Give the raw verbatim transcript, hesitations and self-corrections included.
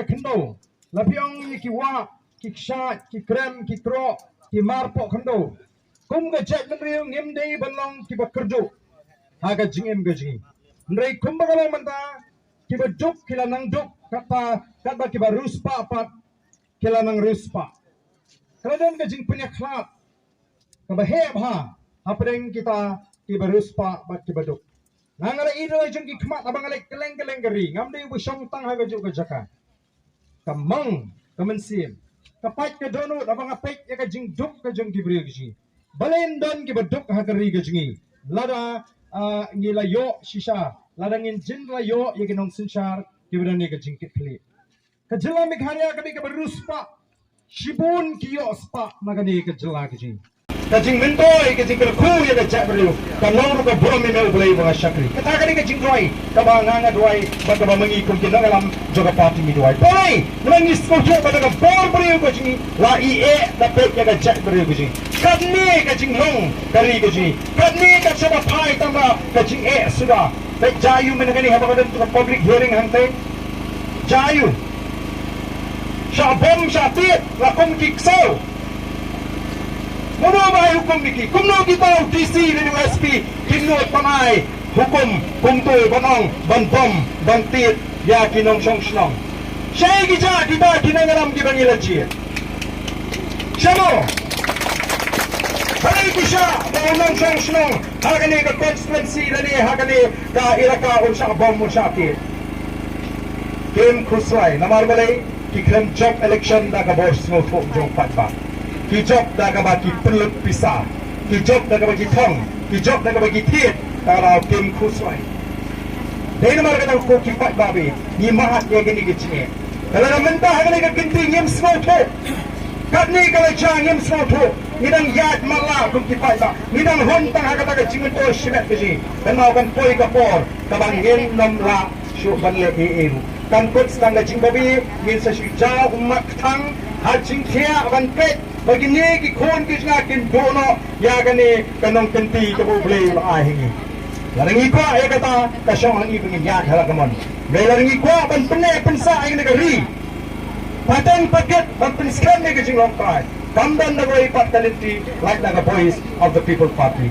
Khyndew, la phi ong ïa ki wah, ki kshaid, ki krem, ki kroh, ki mar poh khyndew. Kum ka jaitbynriew ngim dei ban long kiba kyrduh ha ka jingim ka jong ngi. Hynrei kumba ka long mynta, kiba duk ki la nang duk, katba, katba kiba riewspah pat ki la nang riewspah. Ka la don ka jingpynïakhlad kaba heh bha hapdeng kita kiba riewspah bad kiba duk. Nga, nga la ïohi jong ki khmat haba nga leit kylleng kylleng ka ri, ngam dei uba shong tang ha kajuh ka jaka. Ka mang ka mynsiem, ka pait ka dohnud haba nga peit ïa ka jingduk ka jong ki briew ka jong ngi. Balei don kiba duk ha ka ri ka jong ngi? Lada, ah, ngi la ïoh shisha, lada ngin jin la ïoh ïa ki nongsynshar kiba don ïa ka jingkitkhlieh. Ka jylla Meghalaya ka dei kaba riewspah. Shibun ki ïoh spah na kane ka jylla ka jong ngi. Ka jingmyntoi, ka jingkyrkhu ïa ka jaitbynriew ka long ruh ka burom ïa U Blei ba nga shakri. Kata ka dei ka jingduwai kaba nga, nga duwai bad kaba ma ngi kum ki nongïalam jong ka party ngi duwai. Balei? Namar ngi sngewthuh ba da ka bor briew ka jong ngi la ïeh da peit ïa ka jaitbynriew ka jong ngi. Katne ka jinglong ka ri ka jong ngi. Katne ka shaba phai tang ba ka jingeh suda. Peit, jia aïu mynta kane haba ka don ka public hearing hangtei? Jia aïu? Shah bom shah tied la kum ki ksew. Mano ba ai hukum ïa ki? Kumno kita u D C lane u S P kim nud ban ai hukum kumto ban ong ban bom ban tied ïa ki nongshong shnong? Shaei ki jia kita ki nongïalam kiba ngi la jied? Shano? Balei ki shah ba u nongshong shnong ha kane ka constituency lane ha kane ka elaka un shah bom un shah tied? Kim khuslai, namar balei? Ki khlem jop election da ka bor sngewthuh jong paidbah. Ki jop da kaba ki pynlut pisa. Ki jop da kaba ki thong. Ki jop da kaba ki thied. Te kim khuslai. Dei namar kata ko ki paidbah, ngi mad ïa kine ki jingeh. Te lada mynta ha kane ka kynti ngim sngewthuh, katne ka la jia ngim sngewthuh, ngi dang ïaid matlah kum ki paidbah. Ngi dang hun tang ha kata ka jingmyntoi shimet ka jong ngi. Kynmaw kan poi ka por kaba ngin nym lah shuh ban leh ei ei ruh. Kan kut tang ka jingbabe, ngin sa shu jaw ummat kthang ha jingthiah ban peit ba kine ki khun ki jong nga kin duh noh ïa kane ka nongkynti kaba U Blei u la ai ha ngi. Lada ngi kwah ïa kata, ka shong ha ngi ba ngin ïaid ha la ka mon. Hynrei lada ngi kwah ban pynneh pynsah ïa kane ka ri, pateng pakhet ban pynskhem ïa ka jinglong trai, kam don da kawei pat ka lynti lait na ka Voice of the People Party.